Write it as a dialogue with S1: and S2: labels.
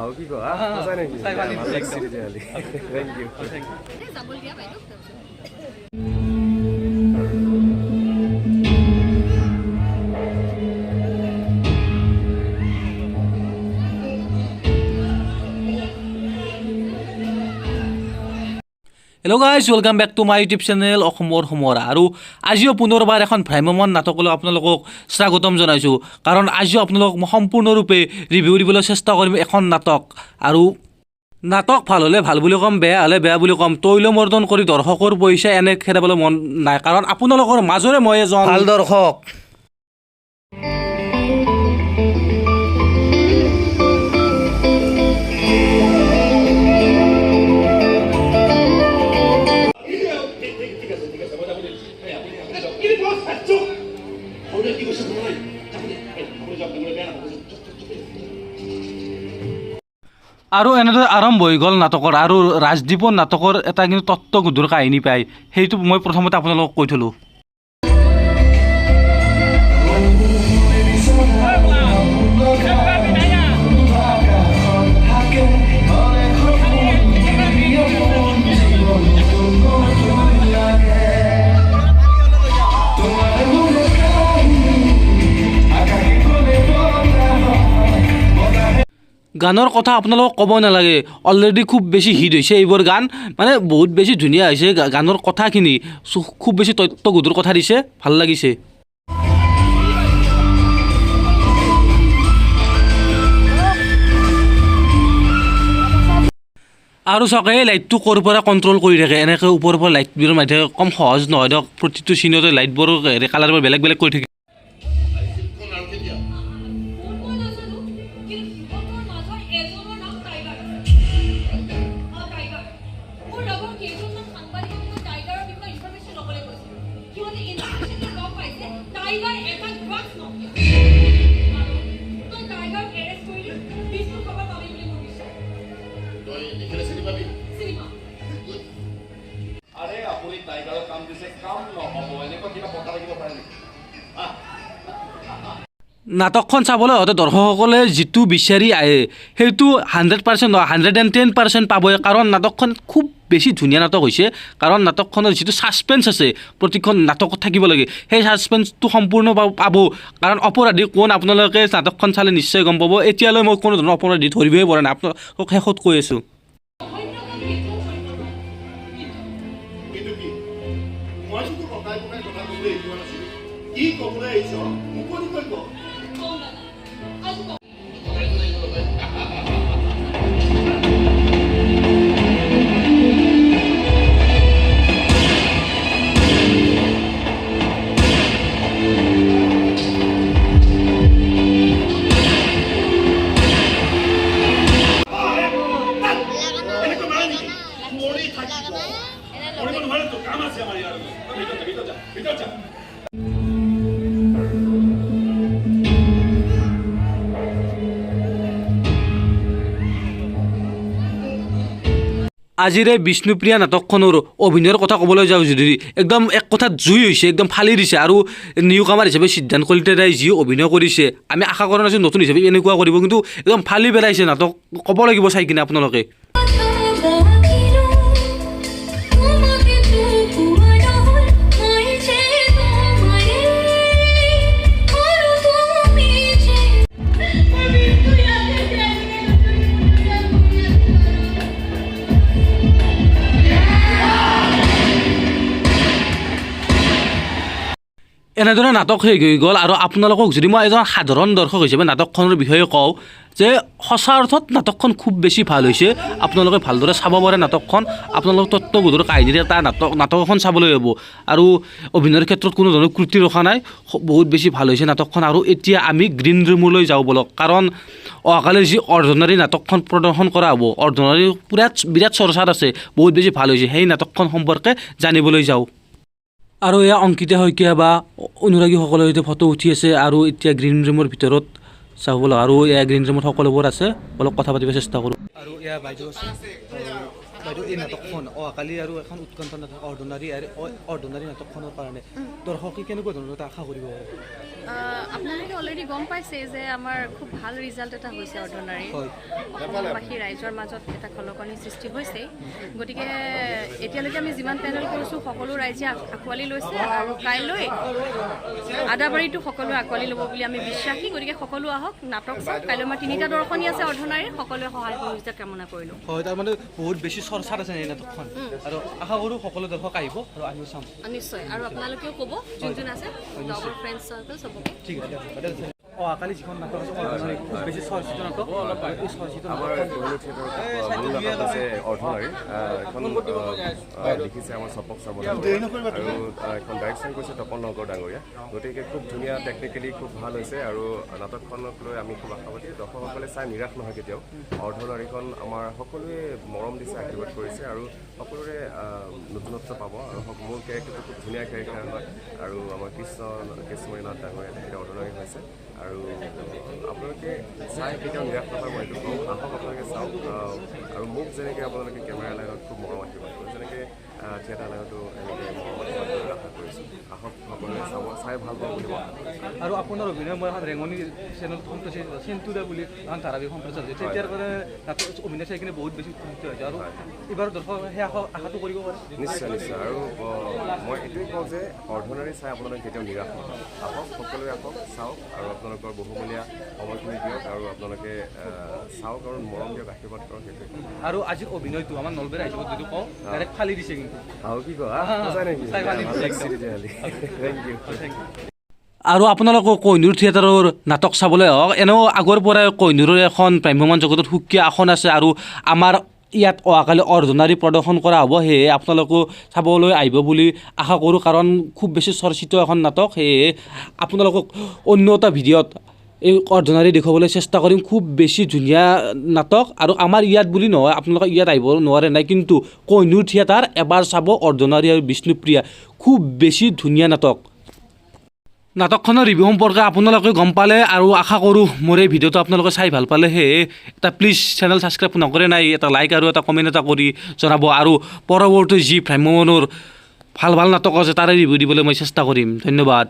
S1: আৰু কি কোৱা, সঁচা নেকি? ভাল লাগিছে তেতিয়াহ'লে, thank U.
S2: যাবলৈ দিয়া বাইদেউ তাৰপিছত।
S3: Hello guys, welcome back to my YouTube channel অসমৰ সমৰা। আৰু আজিও পুনৰবাৰ এখন ভ্ৰাম্যমান নাটকলৈ আপোনালোকক স্বাগতম জনাইছোঁ, কাৰণ আজিও আপোনালোকক মই সম্পূৰ্ণৰূপে ৰিভিউ দিবলৈ চেষ্টা কৰিম এখন নাটক। আৰু নাটক ভাল হ'লে ভাল বুলি ক'ম, বেয়া হ'লে বেয়া বুলি ক'ম। তৈলমৰ্দন কৰি দৰ্শকৰ পইচা এনে খেদাবলৈ মন নাই, কাৰণ আপোনালোকৰ মাজৰে মই এজন ভাল দৰ্শক। আৰু এনেদৰে আৰম্ভ হৈ গ'ল নাটকৰ। আৰু ৰাজদ্বীপৰ নাটকৰ এটা কিন্তু তত্ত্বগধুৰ কাহিনী পায়, সেইটো মই প্ৰথমতে আপোনালোকক কৈ থ'লোঁ। গানৰ কথা আপোনালোকক ক'ব নালাগে, অলৰেডি খুব বেছি হিট হৈছে এইবোৰ গান, মানে বহুত বেছি ধুনীয়া হৈছে গানৰ কথাখিনি, খুব বেছি তত্ত্বগধুৰ কথা দিছে, ভাল লাগিছে। আৰু চাওক, এই লাইটটো ক'ৰ পৰা কণ্ট্ৰল কৰি থাকে, এনেকৈ ওপৰৰ পৰা লাইটবোৰ মাৰি থাকে, কম সহজ নহয় দিয়ক। প্ৰতিটো চিনতে লাইটবোৰ হেৰি কালাৰবোৰ বেলেগ বেলেগ কৰি থাকে।
S2: কোন মই নাজানো, কিন্তু সিহঁতৰ মাজৰ এজনৰ নাম টাইগাৰ আছে। অ টাইগাৰ, মোৰ লগৰ কেইজনমান সাংবাদিকক মই টাইগাৰৰ বিষয়ে ইনফৰমেশ্যন ল'বলৈ কৈছিলোঁ। সিহঁতে ইনফৰমেশ্যনটো গম পাইছে টাইগাৰ এটা ড্ৰাগছ মাফিয়া। আৰু তই টাইগাৰক এৰেষ্ট কৰিলি বিষ্ণুৰ খবৰ পাবি বুলি মোৰ বিশ্বাস।
S4: তই দেখিলে চিনি পাবি?
S2: চিনি পাম।
S4: আৰে আপুনি টাইগাৰক কাম দিছে, কাম নহ'ব এনেকুৱা কিবা কথা থাকিব পাৰে নেকি?
S3: নাটকখন চাবলৈ হওঁতে দৰ্শকসকলে যিটো বিচাৰি আহে সেইটো 100% নহয়, 110% পাবই, কাৰণ নাটকখন খুব বেছি ধুনীয়া নাটক হৈছে। কাৰণ নাটকখনৰ যিটো ছাছপেঞ্চ আছে, প্ৰতিখন নাটকত থাকিব লাগে, সেই ছাছপেঞ্চটো সম্পূৰ্ণ পাব। কাৰণ অপৰাধী কোন আপোনালোকে নাটকখন চালে নিশ্চয় গম পাব। এতিয়ালৈ মই কোনো ধৰণৰ অপৰাধী ধৰিবই পৰা নাই, আপোনালোকক শেষত কৈ আছোঁ।
S2: অন্য কাম কেতিয়াও কৰিব নোৱাৰে, কিন্তু
S4: কিন্তু কি? মইতো ককাই ককাই কথা ক'বলৈ একোৱা নাছিলো। কি ক'বলৈ আহিছ মুকলিকৈ ক।
S2: কওঁ দাদা, আজি কওঁ।
S4: এনেকৈ মাৰে নেকি? মৰি থাকিব, মৰিব নোৱাৰেতো, কাম আছে আমাৰ ইয়াৰ। তই ভিতৰত যা, ভিতৰত যা, ভিতৰত যা।
S3: আজিৰ এই বিষ্ণুপ্ৰিয়া নাটকখনৰ অভিনয়ৰ কথা ক'বলৈ যাওঁ যদি, একদম এক কথাত জুই হৈছে, একদম ফালি দিছে। আৰু নিউ কামাৰ হিচাপে সিদ্ধান্ত কলিতাই যি অভিনয় কৰিছে, আমি আশা কৰা নাছিলোঁ নতুন হিচাপে এনেকুৱা কৰিব, কিন্তু একদম ফালি পেলাইছে নাটক, ক'ব লাগিব চাই কিনে আপোনালোকে।
S5: তোমাকে তো কোৱা নহ'ল মই যে তোমাৰে আৰু তুমি যে
S2: মই বিষ্ণু ইয়াতে যেনেকে নতুন।
S3: এনেদৰে নাটক শেষ হৈ গ'ল। আৰু আপোনালোকক যদি মই এজন সাধাৰণ দৰ্শক হিচাপে নাটকখনৰ বিষয়ে কওঁ যে সঁচা অৰ্থত নাটকখন খুব বেছি ভাল হৈছে। আপোনালোকে ভালদৰে চাব পাৰে নাটকখন, আপোনালোক তত্ত্বগধুৰ কাহিনীৰ এটা নাটক এখন চাবলৈ হ'ব। আৰু অভিনয়ৰ ক্ষেত্ৰত কোনো ধৰণৰ ক্ৰুটি ৰখা নাই, বহুত বেছি ভাল হৈছে নাটকখন। আৰু এতিয়া আমি গ্ৰীণ ৰুমলৈ যাওঁ ব'লক, কাৰণ অহাকালি যি অৰ্ধনাৰী নাটকখন প্ৰদৰ্শন কৰা হ'ব, অৰ্ধনাৰী বিৰাট চৰ্চাত আছে, বহুত বেছি ভাল হৈছে, সেই নাটকখন সম্পৰ্কে জানিবলৈ যাওঁ। আৰু এয়া অংকিতা শইকীয়া বা অনুৰাগীসকলৰ সৈতে ফটো উঠি আছে। আৰু এতিয়া গ্ৰীণ ৰুমৰ ভিতৰত চাব ব'লক, আৰু এয়া গ্ৰীণ ৰুমত সকলোবোৰ আছে, অলপ কথা পাতিব চেষ্টা কৰোঁ। আৰু এয়া বাইদেউ আছে। বাইদেউ, এই নাটকখন অহাকালি আৰু এখন উৎকণ্ঠা নাটক অৰ্ধনাৰী, আৰু অৰ্ধনাৰী নাটকখনৰ কাৰণে দৰ্শকে কেনেকুৱা ধৰণৰ এটা আশা কৰিব পাৰে?
S6: আপোনালোকে অলৰেডি গম পাইছে যে আমাৰ খুব ভাল ৰিজাল্ট এটা হৈছে অৰ্ধনাৰীৰ। অসমবাসী ৰাইজৰ মাজত এটা খলকনিৰ সৃষ্টি হৈছে। গতিকে এতিয়ালৈকে আমি যিমান পেনেল কৰিছোঁ, সকলো ৰাইজে আঁকোৱালি লৈছে আৰু কাইলৈ আদাবাৰীতো সকলোৱে আঁকোৱালি ল'ব বুলি আমি বিশ্বাসী। গতিকে সকলো আহক, নাটক চাওক। কাইলৈ আমাৰ তিনিটা দৰ্শনী আছে অৰ্ধনাৰীৰ। সকলোৱে সহায় সহযোগিতা কামনা কৰিলোঁ।
S3: হয়, তাৰমানে বহুত বেছি চৰ্চাত আছে এই নাটকখন আৰু আশা কৰোঁ সকলো দৰ্শক আহিব আৰু আমিও চাম।
S6: নিশ্চয়, আৰু আপোনালোকেও ক'ব যোন যোন আছে, লগৰ ফ্ৰেণ্ডছ চাৰ্কল চবকে।
S3: ঠিক আছে। অহাকালি যিখন নাটক আছে অৰ্ধনাৰী, খুব বেছি চৰ্চিত নাটক আৰু এই চৰ্চিত
S1: আমাৰ
S3: নাটকখন
S1: কহিনুৰ থিয়েটাৰৰ মূল নাটক হৈছে অৰ্ধনাৰী। এখন লিখিছে আমাৰ চপক শৰ্মা ডাঙৰীয়া আৰু এখন ডাইৰেকশ্যন কৰিছে তপন নগৰ ডাঙৰীয়া। গতিকে খুব ধুনীয়া, টেকনিকেলি খুব ভাল হৈছে আৰু নাটকখনক লৈ আমি খুব আশাবাদী। দৰ্শকসকলে চাই নিৰাশ নহয় কেতিয়াও। অৰ্ধনাৰীখন আমাৰ সকলোৱে মৰম দিছে, আশীৰ্বাদ কৰিছে আৰু সকলোৰে নতুনত্ব পাব আৰু মোৰ কেৰেক্টাৰটো খুব ধুনীয়া কেৰেক্টাৰ হয় আৰু আমাৰ কৃষ্ণ কেশৰীনাথ ডাঙৰীয়া, তেখেতে অৰ্ধনাৰী হৈছে আৰু আপোনালোকে চাই কেতিয়াও নিৰাশ নহয়, মই এইটো কওঁ। আহক, আপোনালোকে চাওক আৰু মোক যেনেকৈ আপোনালোকে কেমেৰা লাইনত খুব মৰম আশীৰ্বাদ কৰে, যেনেকৈ থিয়েটাৰ লাইনতো এনেকৈ মৰম আশীৰ্বাদ কৰাৰ আশা কৰিছোঁ। আহক, সকলোৱে চাব, চাই ভাল পাব বুলি মই আশা কৰিছোঁ।
S3: আৰু আপোনাৰ অভিনয়, মই এখন ৰেঙনি চেনেলত সম্প্ৰচাৰিত চেন্তুৰা বুলি এখন ধাৰাবাহিক সম্প্ৰচাৰ হৈছে, তেতিয়াৰ পৰা নাটক অভিনয় চাই কিনে বহুত বেছি উৎসাহিত হৈছে আৰু এইবাৰ দৰ্শক সেই আশাটো কৰিব পাৰে।
S1: নিশ্চয় নিশ্চয়। আৰু মই এইটোৱে কওঁ যে অৰ্ধনাৰী চাই আপোনালোকে কেতিয়াও নিৰাশ নহয়। আহক, সকলোৱে আহক, চাওক আৰু আপোনালোকৰ বহুমূলীয়া সময়খিনি দিয়ক আৰু আপোনালোকে চাওক আৰু মৰম দিয়ক, আশীৰ্বাদ কৰক, সেইটোৱে কওঁ।
S3: আৰু আজিৰ অভিনয়টো আমাৰ নলবাৰী আহিব যদি কওঁ, ডাইৰেক্ট ফালি দিছে কিন্তু।
S1: আৰু কি কয়, সঁচাই নেকি?
S3: চাই ভাল
S1: ভাল লাগিছে তেতিয়াহ'লে। Thank U.
S3: Thank U. আৰু আপোনালোকক কহিনুৰ থিয়েটাৰৰ নাটক চাবলৈ আহক। এনেও আগৰ পৰাই কহিনুৰৰ এখন ভ্ৰাম্যমাণ জগতত সুকীয়া আসন আছে আৰু আমাৰ ইয়াত অহাকালি অৰ্ধনাৰী প্ৰদৰ্শন কৰা হ'ব। সেয়ে আপোনালোকো চাবলৈ আহিব বুলি আশা কৰোঁ, কাৰণ খুব বেছি চৰ্চিত এখন নাটক। সেয়ে আপোনালোকক অন্য এটা ভিডিঅ'ত এই অৰ্ধনাৰী দেখুৱাবলৈ চেষ্টা কৰিম। খুব বেছি ধুনীয়া নাটক আৰু আমাৰ ইয়াত বুলি নহয়, আপোনালোকে ইয়াত আহিব নোৱাৰে নাই, কিন্তু কহিনুৰ থিয়েটাৰ এবাৰ চাব। অৰ্ধনাৰী আৰু বিষ্ণুপ্ৰিয়া খুব বেছি ধুনীয়া নাটক। নাটকখনৰ ৰিভিউ সম্পৰ্কে আপোনালোকে গম পালে আৰু আশা কৰোঁ মোৰ এই ভিডিঅ'টো আপোনালোকে চাই ভাল পালে। সেয়ে এটা প্লিজ, চেনেল ছাবস্ক্ৰাইব নকৰে নাই, এটা লাইক আৰু এটা কমেণ্ট এটা কৰি জনাব আৰু পৰৱৰ্তী যি ভ্ৰাম্যমাণৰ ভাল ভাল নাটক আছে, তাৰে ৰিভিউ দিবলৈ মই চেষ্টা কৰিম। ধন্যবাদ।